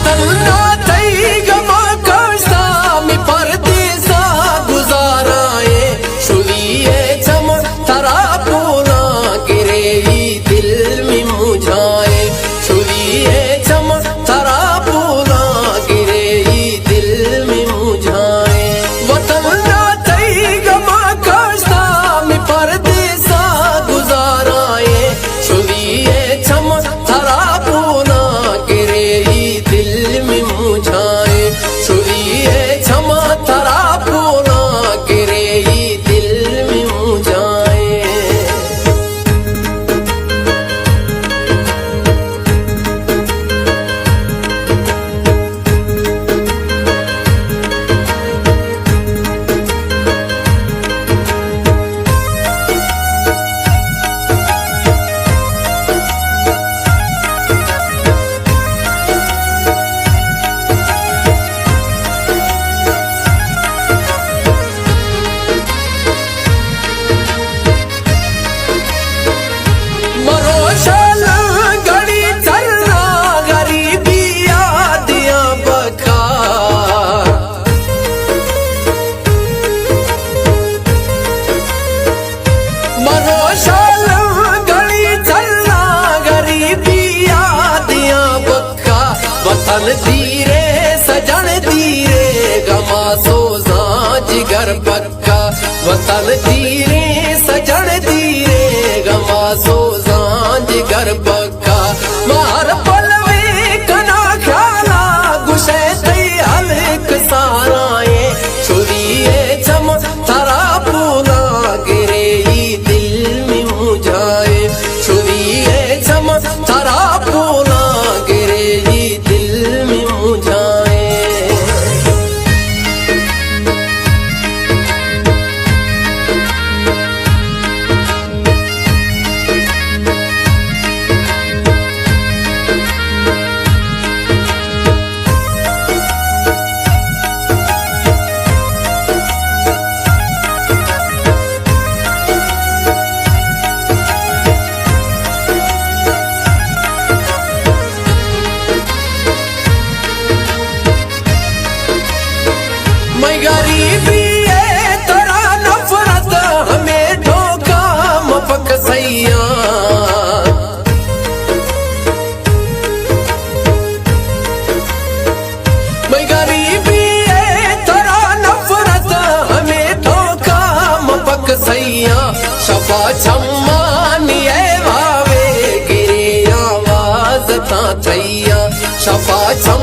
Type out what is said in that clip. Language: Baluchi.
تنا تئی گما کشتا می پردیسا گزارائیں، چلی ء چم ترا پولاں گرے، ای دل می مجھائیں، چلی ء چم ترا پولاں گرے، ای دل می مجھائیں۔ وطن ء تئی گما کشتا می پردیسا گزارائیں، چلی ء چم ترا پولاں گرے، ای دل می مجھائیں، چلی ء چم ترا پولاں گرے، ای دل می مجھائیں۔ مرو شالا گڑی چلا غریبی یادیاں بکا۔ مرو شالا گڑی چلا غریبی یادیاں بکا۔ وطن دیرے سجن دیرے، غما سوزاں جگر پکا۔ وطن دیرے سجن دیرے، غما سوزاں جگر پکا۔ مار پلوے کنا خیالا، گشے تئی ہلک سارائیں، چلی ء چم ترا پولاں گرے، ای دل می مجھائیں، چلی ء چم ترا پولاں گرے، ای دل می مجھائیں۔ مئی غریبی ء ترا نفرت، ہمے ٹوکا مپک سیاں۔ مئی غریبی ء ترا نفرت، ہمے ٹوکا مپک سیاں۔ شپا چمانی ء واوے گری آواز تاں تھیاں۔ شپا چم